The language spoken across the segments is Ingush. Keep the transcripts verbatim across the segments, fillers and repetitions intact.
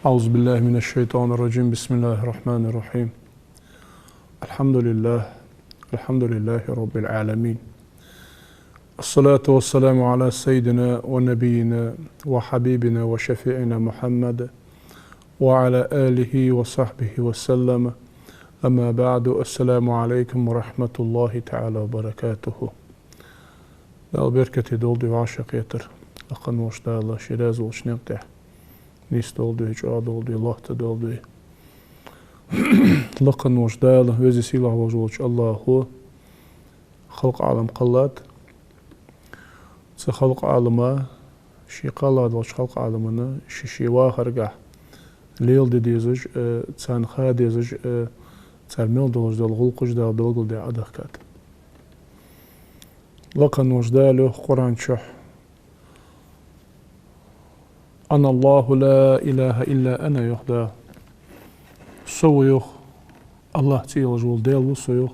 أعوذ بالله من الشيطان الرجيم. بسم الله الرحمن الرحيم. الحمد لله. الحمد لله رب العالمين. الصلاة والسلام على سيدنا ونبينا وحبيبنا وشفيعنا محمد وعلى آله وصحبه وسلم. أما بعد. السلام عليكم ورحمة الله تعالى وبركاته. Дала беркате долда вай вӀашагӀкхетар. Лакха волча Дала ший раьза волча наькъа тӀа нийсдолда вай, чӀоагӀдолда вай, лоаттадолда вай. Лакха волча Дала, веза-сийлахь волча Аллахӏо халкъ-Ӏалам кхеллад. Цу халкъ-Ӏалама, ший кхелла долча халкъ-Ӏаламана ший-ший вахаргахьа леладе дезаш а, царна ха дезаш а, цар мел долаш дола гӀулакхаш Дала белгалдаь Ӏодехкад. Лакха волча Дала йоах Къуръан чу: «أنا الله لا إله إلا أنا», йоах Дала. Со ва, йоах, Аллахӏ цӀи йолаш вола Даьла ва Со, йоах.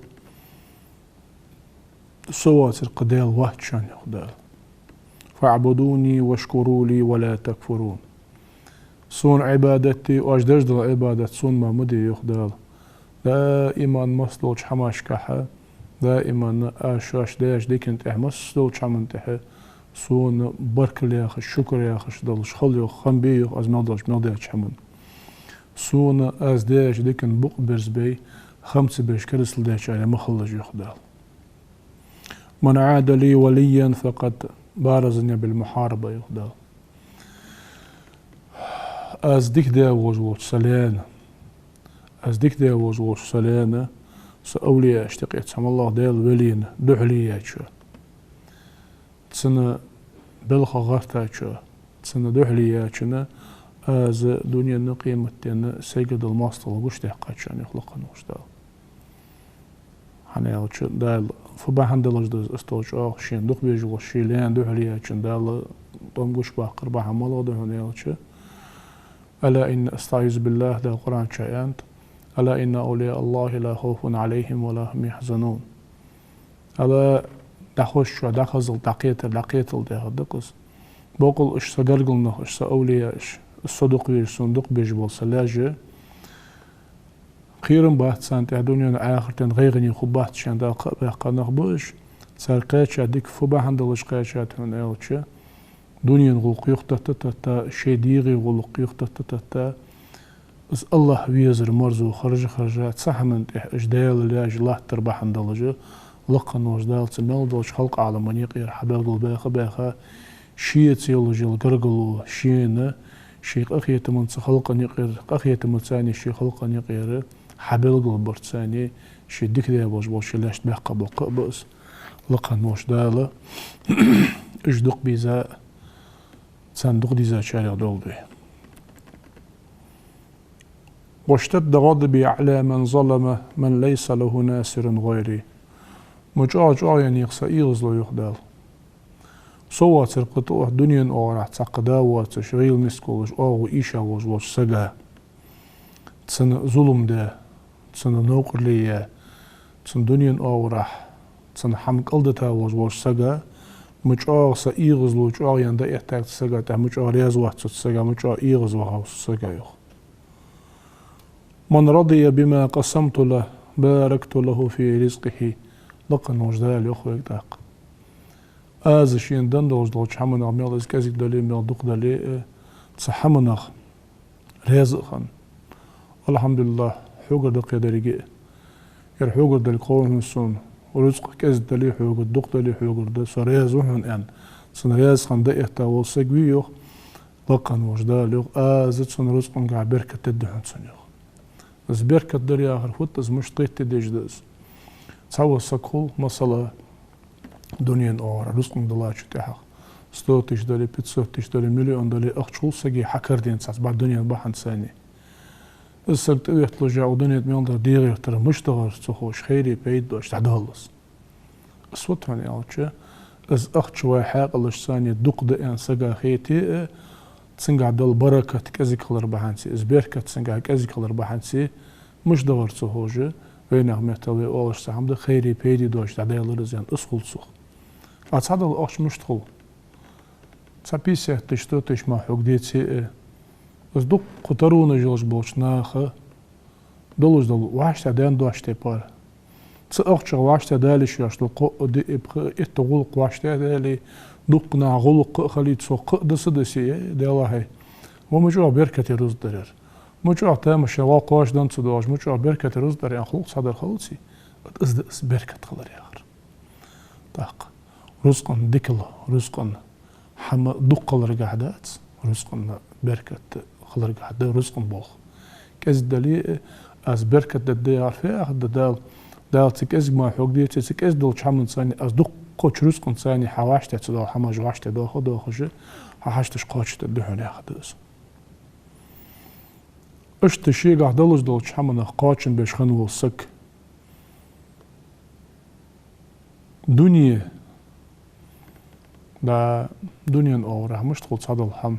Со воацар кхы Даьла вац шоана, йоах Дала. «فاعبدوني واشكروا لي ولا تكفرون». Сона Ӏибадат де, оаш деш дола Ӏибадат Сона мара ма де, йоах Дала. Даиман массадолча хӀамашкахьа, даиман а шоаш даьча дикан тӀа, массадолча хӀаман тӀа Сона баркал яхаш, шукр яхаш долаш хила, йоах, хам бе, йоах, Аз мел долча, мел даьча хӀаман. Сона Аз даьча дикан букъ берзабай, хам ца беш керастал дечарех ма хилалаш, йоах Дала. «من عادى لي وليا فقد بارزني بالمحاربة», йоах Дала. Аз дика даь волаш волча Са лаьна, Аз дика даь волаш волча Са лаьна, Са овлияашта юкъе цхьа моллагӀа Даьла велийна духьале яьчоа, цунна балха гӀертачоа, цунна духьале яьчоа Аз дунен а, къематден а сайгара дола моастагӀал гучадаьккхад шоана, йоах лакха волча Дала. ХӀана аьлча, Дала фу бахьан долаш да из, из тӀа чӀоагӀа шийна дукха безаш волча ший лаьна духьале яьчоа Дала тӀом гучабаккхар бахьан малагӀа да хьона аьлча: «ألا إن», أستعيذ بالله, Дала Къуръан чу аьннад: «ألا إن أولياء الله لا خوف عليهم ولا هم يحزنون». Ала, дӀахо шоаш дӀахазал, дӀакхетар, дӀакхетал дехар да-кх из. Боккъал уж Са гаргара нах, уж Са овлияаш, уж Со дукха везаш, Сона дукха безаш бола Са лаьш, кхерам бац царна тӀа дунен а, Ӏахартен а, гӀайгӀане хургбац шоана, Дала кхаъ баьккха нах ба уж. Цар кхаьча дика фу бахьан долаш кхаьчад хьона аьлча, дунен гӀулакх юхатетта-тетта, шоай дегӀа гӀулакх юхатетта-тетта, из Аллахӏ везар марзо харжа-харжа, цу хӀаман тӀа уж Даьла лаьш латтар бахьан долаш, лакха волча Дала цу мел долча халкъ-Ӏаламан юкъера хьабелгалбаьха-баьха, шеца йолаш йола гаргало шийна, ший къахетамца халкъа юкъера, къахетамца царна ший халкъа юкъера хьабелгалбарца царна ший дика даь болаш бола ший лаьшта баьккха бола кхаъ ба из, лакха волча Дала уж дукха беза, царна дукха дезачарех долда вай. «واشتد غضبي على من ظلم من ليس له ناصر غيري». Ма чӀоагӀа-чӀоагӀа яьннай-кх Са эгӀазло, йоах Дала. Со воацар кхы тӀа дунен оагӀорахьа цхьаккха да воацаш, гӀийла миска волаш, оагӀув эша волаш волча сага, цунна зулам даь, цунна новкъарле яь, цунна дунен оагӀорахьа цунна хӀама кӀалдита волаш волча сага ма чӀоагӀа Са эгӀазло чӀоагӀа яьнна дӀаэттад цу сага тӀа, ма чӀоагӀа раьза вац со цу сага, ма чӀоагӀа эгӀазвахав со цу сага, йоах. «من رضي بما قسمت له باركت له في رزقه». Лакха волча Дала йоах вайга тӀаккха: Аз шийна денна долаш долча хӀаманах, мел из кӀезига дале а, мел дукха дале а, цу хӀаманах раьза а хинна, «АлхьамдулиллахӀ, хьогара да-кх ер деррига а. Ер хьогара далга хов хьона сона, рузкъа кӀезига дале а хьогара, дукха дале а хьогара да, со раьза ва хьона», аьнна, цунна раьза хинна дӀаэтта вола саг вий, йоах, лакха волча Дала йоах, Аз цун рузкъангахьа беркат дергда хьона цунна, йоах. Из беркат дар яхар фуд, из мишта кхетаде дезаш да из? Цхьавола саг хул, масала, дунен оагӀорахьа рузкъанга диллачул тӀехьагӀа сто тысяч дале, пятьсот тысяч дале, миллион дале ахча хул сага хьакарадаьнна цхьацца бӀарга дунен бахьанца царна. Из саг тӀаветталуш а, укх дунен тӀа мел дар дегӀертара мишта да ховш, цу ховш, хайре пайда доацаш дӀадоал из. Из фуд хьона аьлча, из ахча вай хьаькъалашца царна дукха да аьнна сага хете а, цунгахьа дола баракат кӀезига хилар бахьанца, из беркат цунгахьа кӀезига хилар бахьанца, мишта да ховш цу ховш, вайнаьха меттала вай оалаш цхьа хӀама да, хайре пайда доацаш дӀадаьлар из аьнна, из хул цох. Ткъа цхьадола ахча мишта хул? Цу Цхьа пятьдесят тысяч, сто тысяч мара хьога деце а, из дуккха таронаш йолаш болча наха долаш дола вӀаштӀехьа даьнна дош тӀа пар. Цу ахчах вӀаштӀехьа дала йиш йоацаш дола кхоъ, диъ, пхиъ, итт гӀулакх вӀаштӀехьа дале, дуккха наьха гӀулакх кхы а хилийта, цо кхы а даса а дисийе, Даьла хьай. Ва ма чӀоагӀа беркате рузкъа дар яр. Ма чӀоагӀа тамашийна вӀалла кхоачаш даьнна ца доагӀаш, ма чӀоагӀа беркате рузкъа дар яхар хул-кх цхьадар хилац, из да из беркат хилар яхар. ТӀаккха рузкъан дикал, рузкъан хӀама дукха хиларгахьа дац, рузкъан беркат хиларгахьа да рузкъан болх. КӀезига дале а, аз беркат дергда яхар фу яхар да Дала? Дала цу кӀезига мара хьога деце, цу кӀезига долча хӀаманца, аз дуккхача рузкъанца хьа вӀаштӀехьа ца дола хӀамаш вӀаштӀехьа доаха а доахаш, хьа хьашташ кхоачашдергда хьона яхар да из. Иштта шийгахьа долаш долча хӀаманах кхоачам беш хинна вола саг. Дуне, да, дунен оагӀорахьа мишта хул цхьадола хӀама.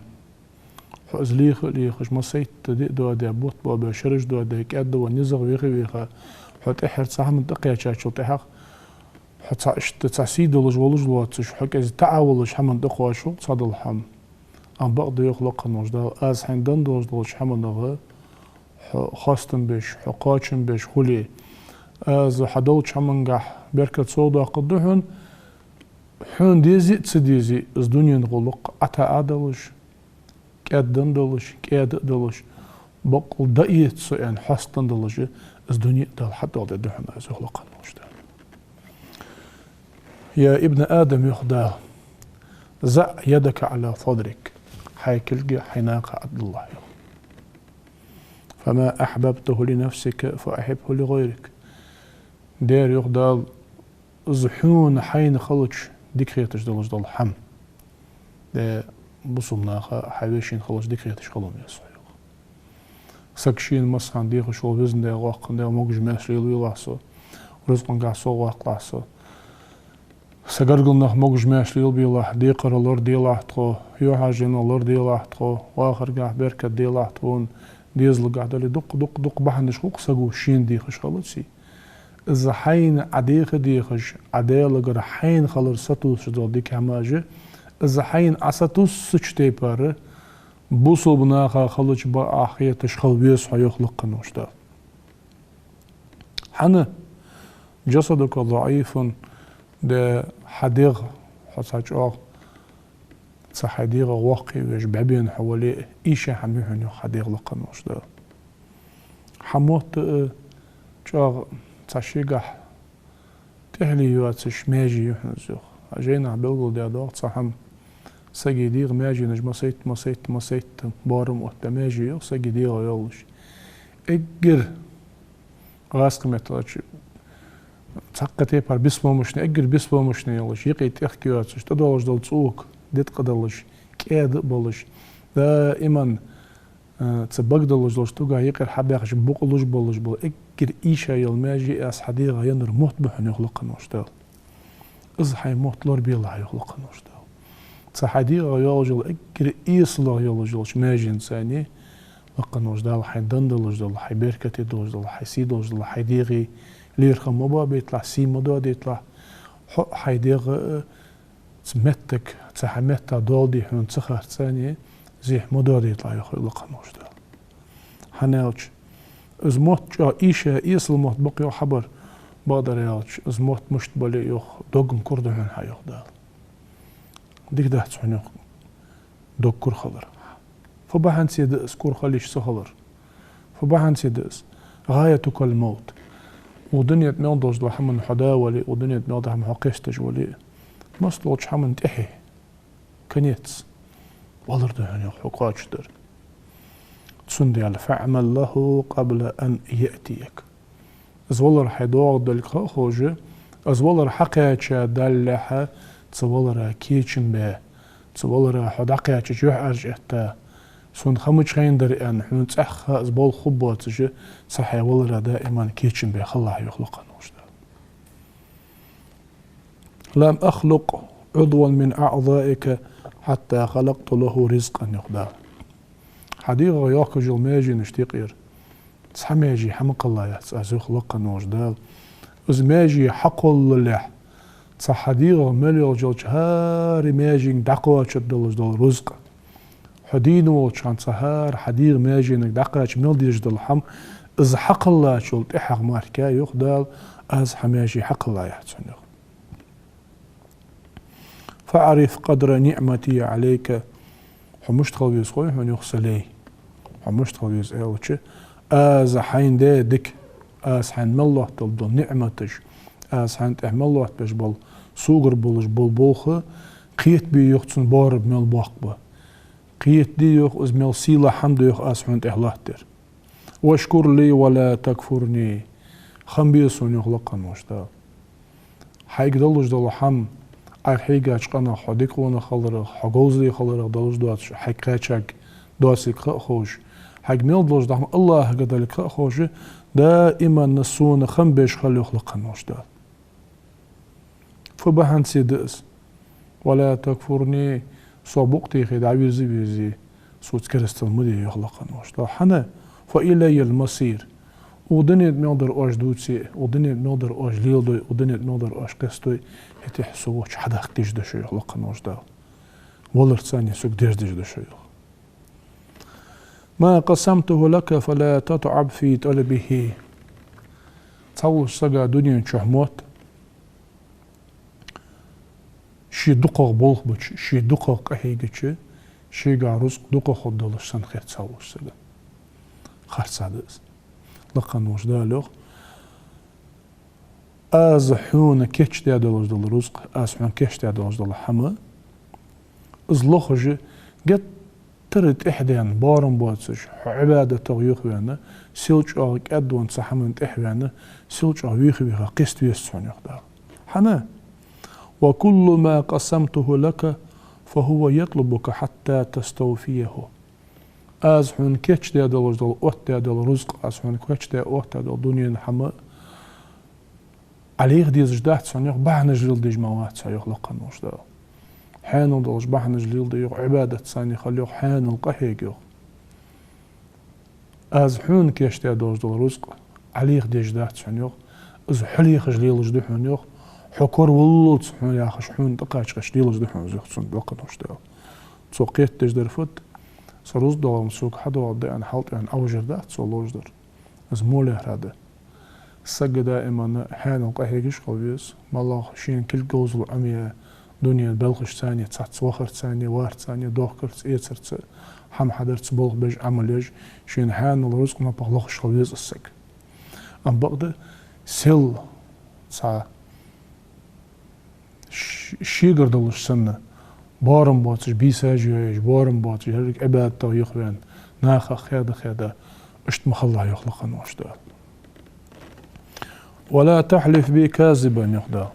Хьо из леха а лехаш, массайтта диъ доаде, бутт боабе, шераш доаде, кӀаьдда венна, низагӀа веха а веха, хьо тӀеххьара цхьа хӀаман тӀакхаьчачул тӀехьагӀа, хьо цхьа иштта цхьа сий долаш волаш лоацаш, хьо кӀезига таӀа волаш хӀаман тӀакхоачаш хул-кх цхьадола хӀама. Амма бакъда йоах лакха волча Дала, аз хьайна даьнна долаш долча хӀаманах хьо хоастам беш, хьо кхоачам беш хуле, аз хьа долча хӀамангахьа беркат совдоаккхаргда хьона, хьона дезе а ца дезе а, из дунен гӀулакх Ӏа таӀа а долаш, кӀаьдда а долаш, кӀаьда а долаш, боккъал дӀаэца со аьнна хоастам долаш, из дуне а Дала хьатӀадоаладергда хьона аз, йоах лакха волча Дала. Я ибн Адам, йоах Дала, ضع يدك على صدرك, хьай кулг хьай накха тӀадиллалахь, йоах. فما أحببته لنفسك فأحبه لغيرك. Дера, йоах Дала, из хьона хьайна хилча дика хеташ долаш дола хӀама, де, бусалба наха хьа вешийна хилча дика хеташ хила ма веза хьо, йоах. Саг шийна массахана дехаш вола, Везан Даьла, ВоккхагӀа Даьла, могаш-маьрша лелавелахь со, рузкъангахьа совгӀа ваккхалахь со. Са гаргара нах могаш-маьрша лелабелахь, декхарах лораделахь тхо, юхьӀаьржанах лораделахь тхо, вахаргахьа беркат делахь тхона, дезалгахьа дале, дукха, дукха, дукха бахьанаш хул-кх саго шийна дехаш хилаца. Из хьайна Ӏа деха а дехаш, Ӏа Даьлагара хьайна хилар сатувсаш дола дика хӀамаш, из хьайна Ӏа сатувссача тайпара бусалба наха хилча бакъахьа хеташ хила веза хьо, йоах лакха волча Дала. ХӀана? جسدك ضعيف, де, хьа дегӀ, хьо цхьа чӀоагӀа цу хьай дегӀах воккха веш бӀаьбена хьо вале а, ийша хӀама я хьона, йоах, хьа дегӀ, лакха волча Дала. Хьа мотт а чӀоагӀа цхьа шийгахьа тӀехьале йоацаш маьже я хьона из, йоах. Жайнашка белгалдаь доагӀа цхьа хӀама: сага дегӀа маьженаш массайтта, массайтта, массайтта боарам отта маьже я, йоах, сага дегӀа йолаш. Эггара гӀазкхий меттала аьлча, цхьаккха тайпара беспомощный, эггара беспомощный йолаш, юкъе тӀехка йоацаш, тӀадоалаш дола цӀока деткъа долаш, кӀаьда а болаш, даиман, э, цу бага долаш долча тугах юкъера хьабаьхкача букъ луш болаш бола, эггара ийша йола маьже я из хьа дегӀа еннар мотт ба хьона, йоах лакха волча Дала. Из хьай мотт лорабелахь, йоах лакха волча Дала. Цу хьай дегӀа йолаш йола, эггара эсалагӀа йолаш йолча маьженца, лакха волча Дала хьайна даьнна долаш дола, хьай беркате долаш дола, хьай сий долаш дола хьай дегӀа лерхӀам ма боабайталахь, сий ма доадайталахь. Хьо а, хьай дегӀ а, цу меттага, цу хьа метта доаладе хьона ца харцане, зехьа ма доадайталахь, йоах лакха волча Дала. ХӀана аьлча, из мотт чӀоагӀа ийша, эсала мотт ба-кх, йоах, хьабар. Бакъдар аьлча, из мотт мишта бале а, йоах, дог-м кура да хьона хьа, йоах Дала. Дика дац хьона, йоах, дог кура хилар. Фу бахьанце да из кура хила йиш ца хилар? Фу бахьанце да из? غايتك الموت. Укх дунен тӀа мел долаш дола хӀаман хьо да вале, укх дунен тӀа мел дола хӀама хьо кхесташ вале, массадолча хӀаман тӀехье, конец, валар да хьона, йоах, хьо кхоачашдар. Цудухьа аьлар: فاعمل له قبل أن يأتيك. Из валар хьай доагӀаргдолга ха а ховш, из валар хьакхаьча даллалехьа, цу валара кечам бе, цу валара хьо дӀакхаьчача юхьӀаьржа этта, сона ха мича хайнадар аьнна, хьона цӀаьхха из болх хургбоацаш, цу хьай валара даиман кечам бе хилалахь, йоах лакха волча Дала. لم أخلق عضوا من أعضائك حتى خلقت له رزقا, йоах Дала. Хьа дегӀах йоахкаш йола маьженашта юкъера цхьа маьже хьа ма кхелла яц Аз, йоах лакха волча Дала. Из маьже хьакхоллалехь, Цу хьа дегӀах мел йолча хӀара маьженга дӀакхоачаш долаш дола рузкъа. Хьо дийна волча хана цу хӀара хьа дегӀа маьженга дӀакхача мел дезаш дола хӀама, из хьакхеллачул тӀехьагӀа мара, йоах Дала, аз хьа маьже хьакхеллаергья хьона, йоах. فاعرف قدر نعمتي عليك. Хьо мишта хила веза хой хьона, йоах, са лай. Хьо мишта хила веза аьлча, аз хьайна даь дика, аз хьайна мел лоаттадеш дола ниӀматаш, аз хьайна тӀа мел лоаттабеш бола, согара болаш бола болх кхетабе, йоах, цун боарам мел боккха ба. Кхетаде, йоах, из мел сийлахь хӀама да, йоах, аз хьона тӀа лоаттадер. واشكر لي ولا تكفرني. Хам беза сона, йоах лакха волча Дала. Хьайга долаш дола хӀама, Ӏайха хьийгача къинах хьо дика къонах хиларах, хьо говзале хиларах долаш доацаш, хьайга кхаьчарг доацилга ха а ховш, хьайга мел долаш дола хӀама АллахӀага далга ха а ховш, даиман сона хам беш хила, йоах лакха волча Дала. Фу бахьанца да из? ولا تكفرني, сох букъ техе дӀавийрза а вийрзий, соца керастал ма де, йоах лакха волча Дала. ХӀана? فإلي المصير. Укх дунен тӀа мел дар оаш дувце, укх дунен тӀа мел дар оаш леладой, укх дунен тӀа мел дар оаш кхестадой, хӀаьта со волча хьадахка дезаш да шо, йоах лакха волча Дала. Валарца сога дерза дезаш да шо, йоах. ما قسمته لك فلا تتعب في طلبه. Цхьаволча сага дунен чу мотт ший дукхагӀа болх бича, ший дукхагӀа къахьийгача, шийгахьа рузкъа дукха хургдолаш санна хет цхьаволча сага. Харцахьа да из. Лакха волча Дала йоах: аз хьона кийчдаь долаш дола рузкъа, аз хьона кийчдаь долаш дола хӀама, из лохаш а, геттара тӀехдаьнна, боарам боацаш, хьо Ӏибадатах юхаваьнна, сел чӀоагӀа кӀаьдвенна цу хӀаман тӀехваьнна, сел чӀоагӀа вийха-вийха кхеста веза хьона, йоах Дала. ХӀана? وكل ما قسمته لك فهو يطلبك حتى تستوفيه. Аз хьона кийчдаь долаш дола, оттадаь дола рузкъа, аз хьона кийчдаь, оттадаь дола дунен хӀама Ӏалеха дезаш дац хьона, йоах, бахьанаш леладеш мара вац хьо, йоах лакха волча Дала. Хьанал долаш бахьанаш леладе, йоах, Ӏибадатаца хила, йоах, хьанал къахьега, йоах. Аз хьона кийчдаь долаш дола рузкъа Ӏалеха дезаш дац хьона, йоах. Из хьо лехаш лелаш да хьона, йоах. Хьо кораваллалца хьона яхаш, хьона тӀакхача гӀерташ лелаш да хьона из, йоах цунна лакха волча Дала. Цо кхетадеш дар фуд? Са рузкъа доагӀа-м сога хьадоагӀаргда аьнна, хьалтӀаваьнна алжир дац цо ловш дар. Из мо лаьрхӀа да? Саг даиман хьанал къахьегаш хила веза, моллагӀа шийна кулг говзал Ӏомаяь, дунен балхашца, цхьацца вахарца, варца, дохкарца, эцарца, хӀама хьадарца болх беш, Ӏамал еш, шийна хьанал рузкъа-напагӀа лохаш хила веза из саг. Амма бакъда сел цхьа ш-, шийгара долаш санна, боарам боацаш, бийсаш йоаеш, боарам боацаш, еррига Ӏибадатах юхаваьнна, нахах хеда-хеда, иштта ма хилалахь, йоах лакха волча Дала. ولا تحلف بي كاذبا, йоах Дала.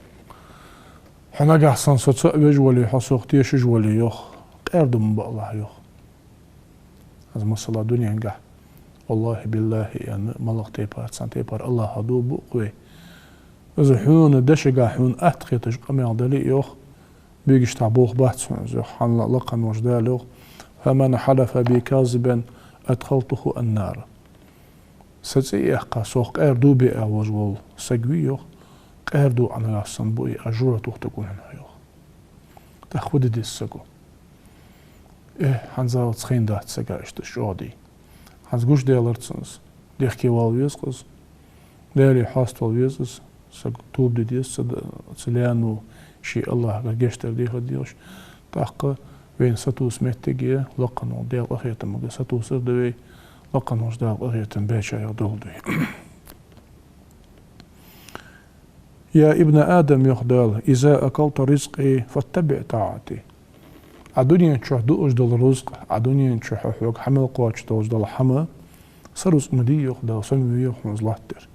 Хьо нагахьа санна со ца а веш вале, хьо сох тешаш вале, йоах, къаьрду ма баалахь, йоах. Из масала дуненгахь, валлахӀи, биллахӀи аьнна, моллагӀа тайпара, цхьан тайпара АллахӀах дув буъ-кх вай. Из хьона дешагахьа хьона атта хеташ къамаьл дале а, йоах, бегашта болх бац хьона из, йоах, хӀана аьлча лакха волча Дала йоах: فمن حلف بي كاذبا أدخلته النار. Са цӀи а яьккха, сох къаьрду бе а волаш вола саг вий, йоах, къаьрду Ӏа нагахьа санна буъе, аз жожагӀате тохийтаргва хьона, йоах. ТӀаккха фу де деза саго? Э, хӀанзалца хьайна дац сага иштта чӀоагӀа дий. ХӀанз гуш даларца из дехке вала веза-кх из, Даьлага хьаставала веза из, сага тоба де деза цу д-, цу лаьно, ший АллахӀагара гешт дар дехар делаш. ТӀаккха вайна сатувса моттиг я, лакха волча Даьла къахетамага сатувсар да вай, лакха волча Дала къахетам баьчарех долда вай. يا ابن آدم, йоах Дала, إذا أكلت رزقي فاتبع طاعتي. Ӏа дунен чу дуаш дола рузкъа, Ӏа дунен чу хьо, хьога хьа мел кхоачаш долаш дола хӀама, са рузкъа ма дий, йоах Дала, со ма вий, йоах, хьона из лоаттадер.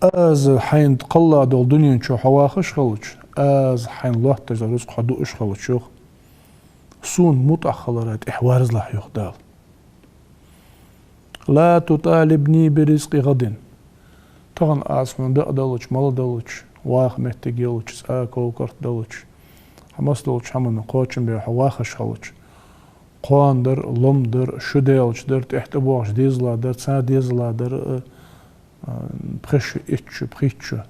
Аз хьайна кхелла дола дунен чу хьо вахаш хилча, аз хьайна лоаттадеш дола рузкъа хьо дуаш хилча, йоах, сона мутӀахьа хилара тӀехьа верзалахь, йоах Дала. لا تطالبني برزق غد. Тахан аз хьона даа далча, мала далча, ваха моттиг ялча, цӀа, ков-карт далча, хьа масса долча хӀаман кхоачам бе хьо вахаш хилча, кхоана дар, лом дар, шу даьлча дар, тӀехьа тӀабоагӀача дезала дар, цхьа дезала дар, а, а, пхи шу, итт шу, пхийтта шу.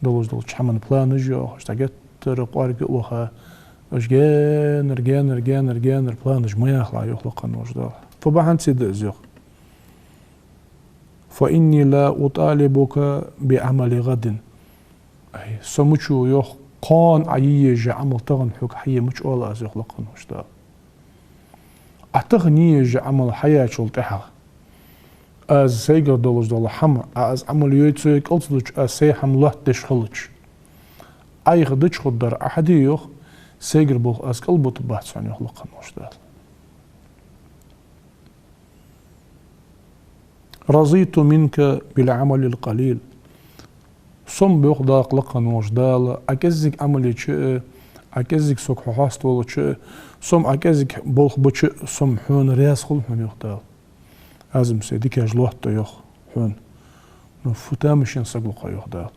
долаш долча хӀаман планаш йоахаш, цхьа геттара кӀоарга а ваха, уж генар, генар, генар, генар планаш ма яхалахь, йоах лакха волча Дала. Фу бахьан да из, йоах? «فإني لا أطالبك بعمل غد». Ай, со мича, йоах, кхоана Ӏа е еза Ӏамал тахан хьога хьае мича оал аз, йоах лакха волча Дала. Ӏа тахан е еза Ӏамал хьаяьчул тӀехьагӀа, аз сайгара долаш дола хӀама, Ӏа из Ӏамал йой ца йой кӀалцадуча, аз сай хӀама лоаттадеш хилча, Ӏайха дича хургдар Ӏа хьаде, йоах, сайгара болх аз кӀалбитаргбац хьона, йоах лакха волча Дала. «رضيت منك بالعمل القليل». Со-м, йоах лакха волча Дала, Ӏа кӀеззига Ӏамал еча а, Ӏа кӀеззига сога хьо хоаставолча а, со-м Ӏа кӀеззига болх беча а, со-м хьона раьза хул хьона, йоах Дала. Аз-м сай дикаш лоаттадергда, йоах, хьона. Ну, фу тамашийна саг ва-кх хьо, йоах Дала.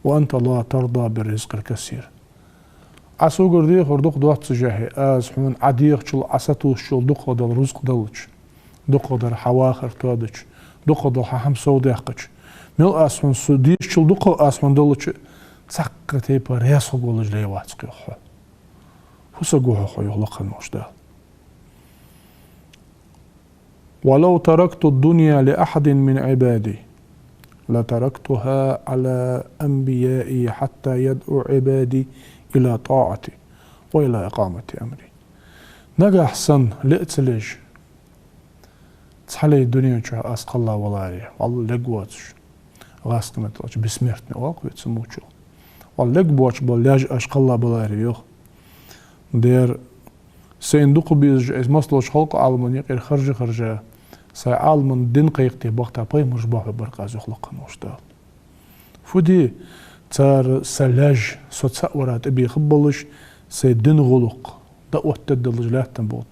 «وأنت لا ترضى بالرزق الكثير». Ӏа согара дехар дукха доаццашехь, аз хьона Ӏа дехачул, Ӏа сатувсачул дукхагӀа дола рузкъа далча, дукхагӀдар хьа вахар тоадича, дукхагӀдола хьа хӀама совдаьккхача, мел аз хьона со дезачул дукхагӀа аз хьона далча, цхьаккха тайпара раьза хургволаш ле вац-кх, йоах, хьо. Фу саг ва-кх хьо, йоах лакха волча Дала. «ولو تركت الدنيا لأحد من عبادي لتركتها على أنبيائي حتى يدعو عبادي إلى طاعتي وإلى إقامة أمري». Нагахь санна ле а ца леш, цхьа лай дунен чу аз кхелла валаре, валлахӀи, лергвоацаш, гӀазкхий меттала аьлча, бессмертный оал-кх вай цу мочул. ВаллахӀи, лергбоацаш бола лаьш аз кхелла баларе, йоах, дера сайна дукха безаш, аз массадолча халкъа Ӏаламан юкъера харжа-харжа, сай Ӏаламан дин кхайкхийта бахийта пайхамараш бахьа бар-кх аз, йоах лакха волча Дала. Фу де, цар са лаьш со цаӀ вара тӀабехаргболаш, сай дина гӀулакх дӀаоттадергдолаш лаьттан болт.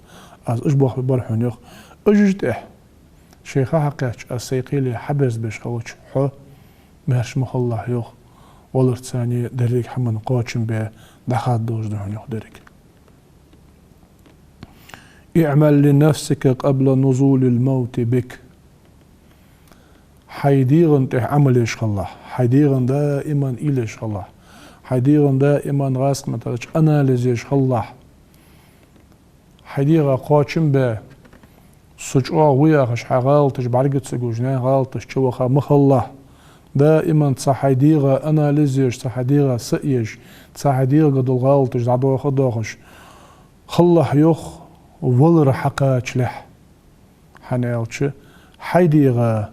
Аз уж бахьа бар хьона, йоах. Уж-м тӀехьа шоай ха хьакхаьчача, аз сай кхеле хьаберзабеш хилча, хьо маьрша ма хилалахь, йоах. Валарца цхьана деррига хӀаман кхоачам бе дӀахаддолаш да хьона, йоах, деррига. «اعمل لنفسك قبل نزول الموت بك». Хьай дегӀа тӀа Ӏамал еш хилалахь, хьай дегӀа даим уйла еш хилалахь, хьай дегӀа даим, гӀазкхий меттала аьлча, анализ еш хилалахь. Хьай дегӀа кхоачам бе, со чӀоагӀа ва яхаш, хьай гӀалаташ бӀарга ца гуш, наьха гӀалаташ чу ваха ма хилалахь. Даим цу хьай дегӀа анализ еш, цу хьай дегӀа са еш, цу хьай дегӀага дола гӀалаташ дӀадоха а доахаш хилалахь, йоах, валар хьакхачалехь. ХӀана аьлча, хьай дегӀа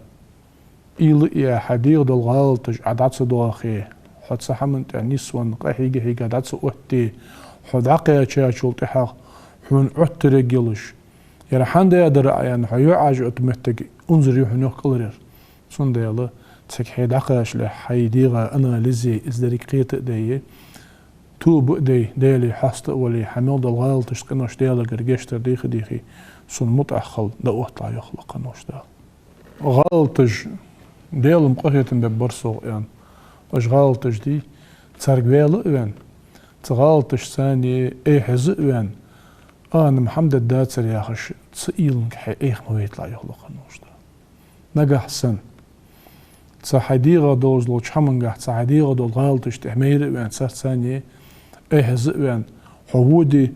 уйла е, хьай дегӀа дола гӀалаташ Ӏа дӀа ца доахе, хьо цу хӀаман тӀа нисвенна къахьийга-хьийга дӀа ца отте, хьо дӀакхаьчачул тӀехьагӀа хьона Ӏоттаргйолаш, ер хӀана даьдар Ӏа аьнна, хьо юхьӀаьржа отта моттиг унзара я хьона, йоах, кӀалхаръяр. Цудухьа цига хьо дӀакхачалехь, хьай дегӀа анализ е, из деррига кхета а дайе, тоба а дой, Даьлага хьаста а вале, хьа мел дола гӀалаташта къинош Даьлагара гешт дар дийха-дийхе, сона мутӀахьа хила, дӀаотталахь, йоах лакха волча Дала. ГӀалаташ, Даьла-м къахетам бергба сох аьнна, уж гӀалаташ дий, царга ваьла а ваьнна, цу гӀалаташца цхьана эхь хьежа а ваьнна, а, нагахь хӀама дергдацар яхаш, цу уйланга хьо эхь ма вайталахь, йоах лакха волча Дала. Нагахь санна цу хьай дегӀа долаш долча хӀамангахь, цу хьай дегӀа дола гӀалаташта тӀехьа майра а ваьнна, царца цхьана эхь хьежа а ваьнна, хьо воде,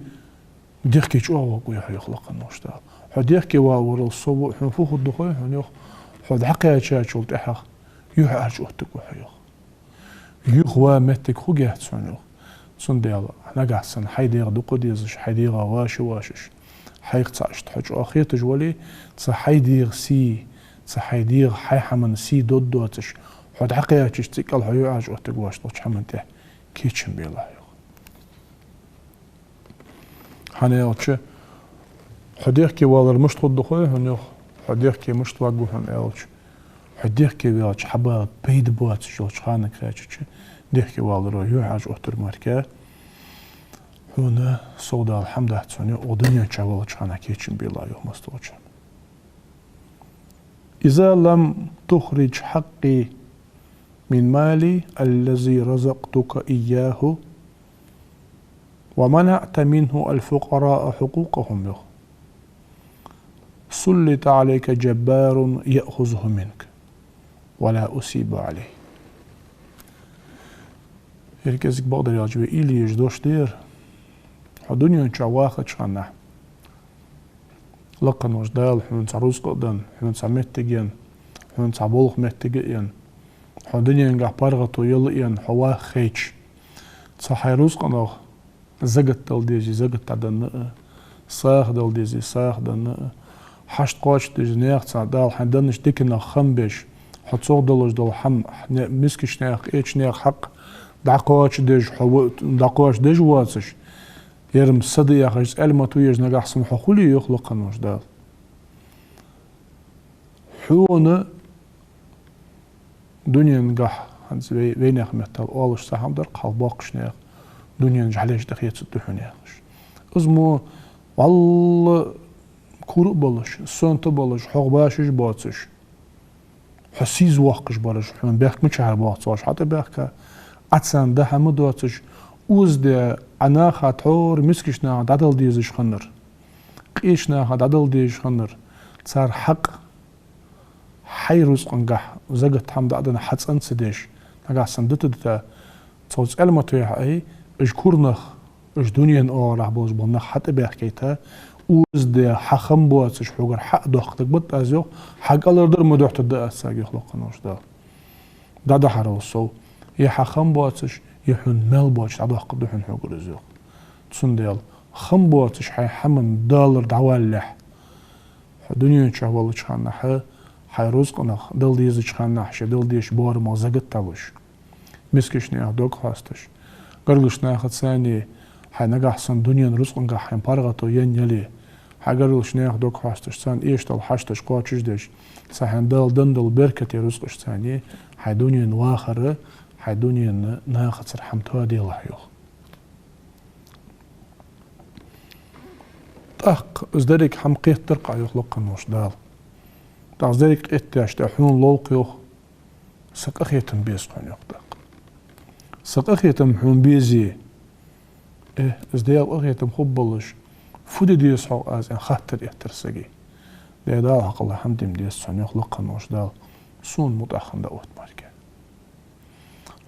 дехке чӀоагӀа воагӀаргва хьо, йоах лакха волча Дала. Хьо дехке валарал совгӀа хьона фу хургда хой хьона, йоах, хьо дӀакхаьчачул тӀехьагӀа юхьӀаьржа оттаргва хьо, йоах. Юха ва моттиг хургьяц хьона, йоах. Цудухьа нагахь санна хьай дегӀ дукха дезаш, хьай дегӀа вӀашагӀвашаш, хьайх цхьа иштта хьо чӀоагӀа хеташ вале, цу хьай дегӀа сий, цу хьай дегӀа хьай хӀаман сий доддоацаш, хьо дӀакхаьчача цӀи кӀал хьо юхьӀаьржа оттаргвоацаш долча хӀаман тӀа кечам белахь, йоах. ХӀана аьлча, хьо дехке валар мишта хургда хой хьона, йоах, хьо дехке мишта воагӀаргва хьона аьлча, хьо дехке ваьлча хьабала пайда боацаш йолча ханага кхаьчача, дехке валаро юхьӀаьржа оттар мара хьона совдала хӀама дац хьона, йоах, укх дунен чу волча хана кечам белахь, йоах, массадолча. «إذا لم تخرج حقي من مالي الذي رزقتك إياه ومنعت منه الفقراء حقوقهم، йоах, سلط عليك جبار يأخذه منك ولا أثيب عليه». ХӀара кӀезига бакъдар аьлча вай уйла е езаш дош да ер. Хьо дунен чу вахача хана, лакха волча Дала хьона цхьа рузкъа а денна, хьона цхьа моттиг а енна, хьона цхьа болх-моттиг а енна, хьо дуненгахь паргӀато яла а енна, хьо ваха хайча, цу хьай рузкъанах закат дала дезий, закат дӀаденна а, сагӀа дала дезий, сагӀа денна а, хьашт кхоачаш дезий, наьха цхьа Дала хьайна деннача диканах хам беш, хьо цох долаш дола хӀама, не-, мискача наьха, кхыча наьха хьакъ дӀакхоачаш деш, хьо ва-, дӀакхоачаш деш воацаш, ер-м са да яхаш, цӀелмато еш нагахь санна хьо хуле, йоах лакха волча Дала, хьона дуненгахь, хӀанз вай, вайнаьха меттала оалаш, цхьа хӀама дар-кх, хьалха боккхийча наьха дунен чу хьалъеш тӀахецаргда хьона яхаш. Из мо вӀалла кура а болаш, сонта а болаш, хьох башаш а боацаш, хьо сийсаз воаккхаш бараш, хьона бехк мичахьара боагӀа цу оаш хьатӀабаьхка, Ӏа царна даа хӀама доацаш, озаде Ӏа наха, тхьовра мискача наха дӀадала дезаш хиннар, кхыча наха дӀадала дезаш хиннар, цар хьакъ хьай рузкъангахь закат хӀама дӀа а денна хьа цӀена ца деш, нагахь санна дита-дита, цу цӀелматоех Ӏа уж кура нах, уж дунен оагӀорахьа болаш бола нах хьатӀабаьхкийта, озаде хьа хам боацаш хьогара хьа а доаккхаргба-кх аз, йоах, хьа кӀалхардер ма дохьийтаргда аз царга, йоах лакха волча Дала. ДӀадахьарал сов, е хьа хам боацаш, е хьона маьл боацаш дӀадоаккхаргда хьона хьогара из, йоах. Цудухьа хам боацаш хьай хӀаман далар дӀавалалехь, хьо дунен чу валача хана хьа, хьай рузкъанах дала дезача хана хьа, ше дала дезача боарамах закат дӀалуш, мискача наьха дог хьоасташ, гаргарча нахаца цхьана хьай нагахь санна дунен рузкъангахь хьайна паргӀато енна яле, хьай гаргарча наьха дог хьоасташ, царна эшадала хьашташ кхоачаш деш, цу хьайна Дала денна дола беркате рузкъашца цхьана хьай дунен вахар, хьай дунен нахацара хӀама тоаделахь, йоах. ТӀаккха из деррига хӀама кхетадар-кх Ӏа, йоах лакха волча Дала. ТӀаккха из деррига кхетадаьча тӀехьа хьона лов-кх, йоах, са къахетам беза-кх хьона, йоах, тӀаккха. Са къахетам хьона безе, э, из Даьла къахетам хургболаш, фу де деза хьогӀ аз, аьнна, хаттар эттар сага. Даьла, Дала хьакъала хӀама де-м дезац хьона, йоах лакха волча Дала, сона мутӀахьа хинна дӀаотта мара.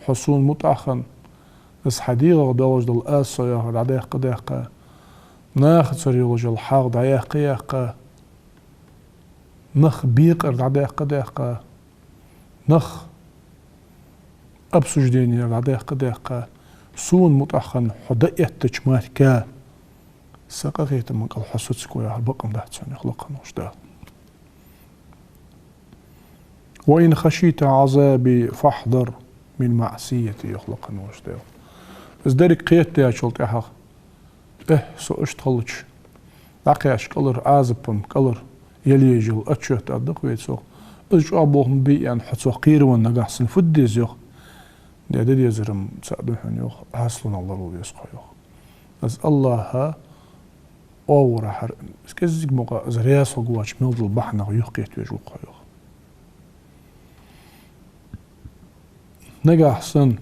Хьо сона мутӀахьа хинна, из хьа дегӀах долаш дола аз-со яхар дӀадаьккха-даьккха, нахацара йолаш йола хьагӀ дӀаяьккха-яьккха, нах бекъар дӀадаьккха-даьккха, нах обсужденера дӀадаьккха-даьккха, сона мутӀахьа хинна хьо дӀаэттача мара, са къахетама кӀал хьо соцаргва яхар бакъ-м дац хьона, йоах лакха волча Дала. «وإن خشيت عذابي فاحذر من معصيتي», йоах лакха волча Дала. Из деррига кхетадаьчул тӀехьагӀа, э, со иштта хилча, дӀакхаьчача кӀалхара Ӏазап-м, кӀалхара яле езаш йола отчёт аргда-кх вай цох. Из чӀоагӀа болх ма бий, аьнна, хьо цох кхеравенна нагахь санна фу де деза, йоах. Де дезар-м цаӀ да хьона, йоах, Ӏаслонах ларвала веза-кх хьо, йоах. Из АллахӀа оагӀорахьара, из кӀезига мукъагӀа из раьза хургвоацача мел дола бахьанех юхакхетавеш ва-кх хьо, йоах. Нагахь санна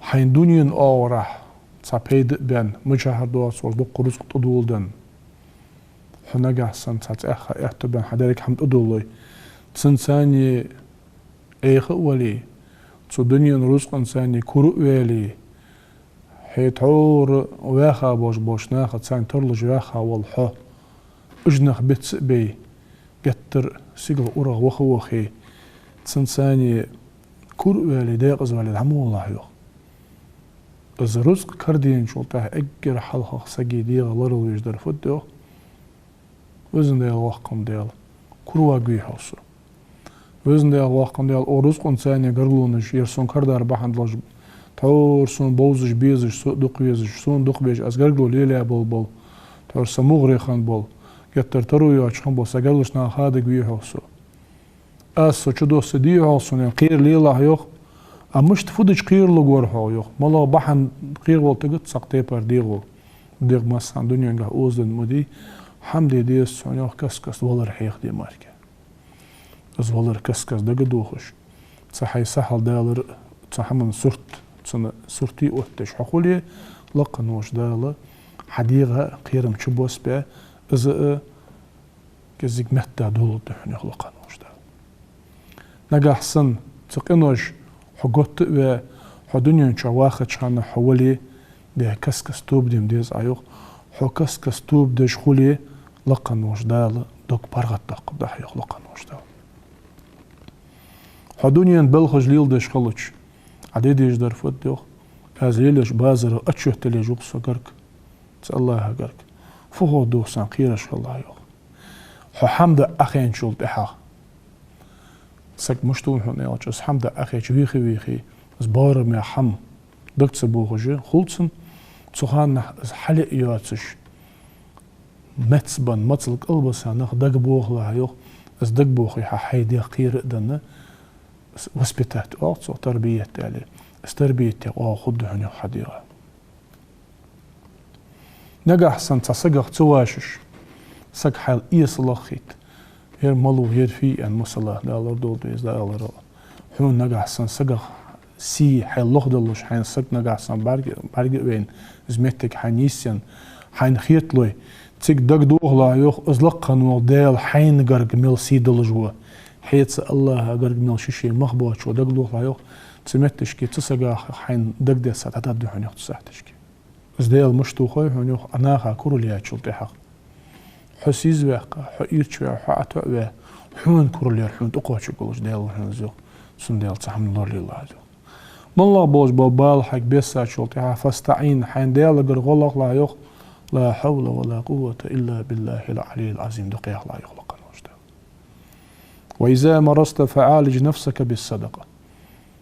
хьайна дунен оагӀорахьа цхьа пайда а баьнна, мичахьара доацаш дукха рузкъа тӀадоладенна, хьо нагахь санна цхьа цӀаьхха аьттув баьнна хьа деррига хӀама тӀадоладой, цунца цхьана Ӏеха а вале, цу дунен рузкъанца цхьана кура а ваьле, хье тхьовра ваьха болаш болча нахаца цхьана тарлуш ваьха вола хьо, уж нах бицбе, геттара сигала урагӀа ваха-вахе, цунца цхьана кура а ваьле, декъаза ваьле, дӀа ма валалахь, йоах. Из рузкъа караденачул тӀехьагӀа эггара хьалхагӀа сага дегӀа ларвала везаш дар фуд, йоах? Везан Даьла, воккха волча Даьла, кура варгвий-хьогӀ со. Везан Даьла, воккха волча Даьла, укх рузкъанца цхьана гаргалонаш, ер сона карадар бахьан долаш, тхьовра сона бовзаш, безаш, со дукха везаш, сона дукха безаш, аз гаргало лелаяь бола, бола, тхьовра са мугӀаре хинна бола, геттара таро йоацаш хинна бола са гаргарча наха хадергвий-хьогӀ со. Аз со чудоссадий-хьогӀ сона, аьнна, кхера лелахь, йоах. А мишта, фу дича кхералургвар-хьогӀ, йоах. МалагӀа бахьан кхеравала тигац цхьаккха тайпара дегӀо. ДегӀ массанахьа дуненгахь озаденна ма дий. ХӀама де дезац хьона, йоах, каст-каста валар хьеха де мара. Из валар каст-каста дагадохаш, цу хьай сахьал далар, цу хӀаман сурт, цун сурт оттадеш хьо хуле, лакха волча Дала хьа дегӀа кхерам чубоссабе, из а кӀезига метта долалургда хьона, йоах лакха волча Дала. Нагахь санна цу къинош хьо готта а ве, Хьо дунен чу вахача хана хьо вале, де каст-каста тоба де деза Ӏа, йоах. Хьо каст-каста тоба деш хуле, лакха волча Дала дог паргӀатдоаккхаргда хьа, йоах, лакха волча Дала. Хьо дунен балхаш леладеш хилча, Ӏа де дезаш дар фуд, йоах? Аз лелаеш базара отчёт лелаеш ва-кх со гарга, цу АллахӀа гарга. Фу хов дувца кхераш хила, йоах. Хьо хӀама даа Ӏохайначул тӀехьагӀа. Саг мишта ва хьона аьлча, из хӀама даа Ӏохайча вийхе-вийхе, из боарам яха хӀама дага ца бохаш хул цунна, цу хана из хьалъяь йоацаш, мецбенна, мацал кӀалбиса нах дагабохалахь, йоах, из дагабохе хьа хьай дегӀ кхера а денна, из воспитать оал цох, тарбият аьле, из тарбият де оал хургда хьона, йоах, хьа дегӀа. Нагахь санна цхьа сагах ца вошаш, саг хьайл эса лохийта, ер малув, ер фий аьнна, масала, Дала лорадолда веза, Дала лорадолда. Хьона нагахь санна сагах сий хьайл лохадалуш, хьайна саг нагахь санна бӀарга, бӀарга а вайна, из моттиг хьайна йисъенна, хьайна хеталой, цига дагадохалахь, йоах, из лакха вола Даьла хьайна гарга мел сий долаш ва, хьоца АллахӀа гарга мел ший-ший мах боацаш ва дагадохалахь, йоах, цу метташка, цу сагах хьайна дагадессад хьа дӀадаргда хьона, йоах, цу сахьташка. Из Даьла мишта ва хой хьона, йоах, Ӏа наха курал яьчул тӀехьагӀа. Хьо сийсаз ваьккха, хьо ийрча ваь, хьо ӀотоӀаваь, хьона курал яр хьона тӀакхоачаргволаш Даьла ва хьона из, йоах. Цудухьа, Даьла, цу хӀаманна лоралелахь из, йоах. МалагӀа болаш бола бала хьайга бессачул тӀехьагӀа, فاستعن, хьайна Даьлагара гӀо лохалахь, йоах, لا حول ولا قوة إلا بالله العلي العظيم дукха яхалахь, йоах, лакха волча Дала. وإذا مرضت فعالج نفسك بالصدقة.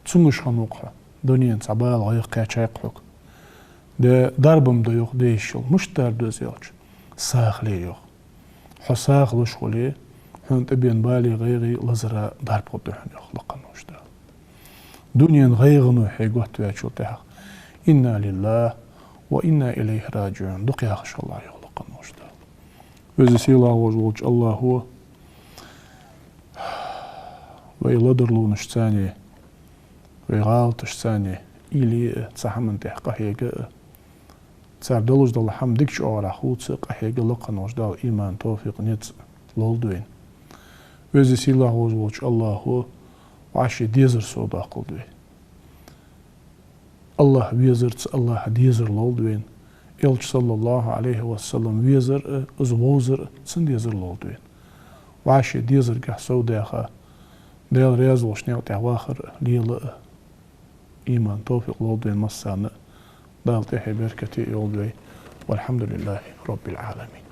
Цунгаш хиннав-кх хьо, дунен цхьа бала, гӀайгӀа кхаьчай-кх хьога. Де дарба-м да, йоах, де йиш йола. Мишта дарба да из аьлча, сагӀа ле, йоах. Хьо сагӀа луш хуле, хьона тӀабена балеи гӀайгӀеи лазара дарба хургда хьона, йоах, лакха волча Дала. Дунен гӀайгӀано хьо готта ваьчул тӀехьагӀа, إنا لله وإنا إليه راجعون дукха яхаш хилалахь, йоах, лакха волча Дала. Веза-Сийлахь волаш волча АллахӀо вай ледарлонашца а, вай гӀалаташца а уйла е а, цу хӀаман тӀехьа къахьега а, цар долаш дола хӀама дикача оагӀорахьа хувца а къахьега лакха волча Дала иман, товфикъ, низ лолда вайна. Веза-Сийлахь волаш волча АллахӀо вӀаший дезар совдоаккхалда вай. АллахӀ везарца АллахӀа дезар лолда вайна. Элча, صلى الله عليه وسلم, везар а, из вовзар а, цун дезар лолда вайна. ВӀаший дезаргахьа совдаха, Даьла раьза волча наькъа тӀа вахар а, лела а, иман, товфикъ лолда вайна массарна а. Дала тӀехье беркате а йолда вай. والحمد لله رب العالمين.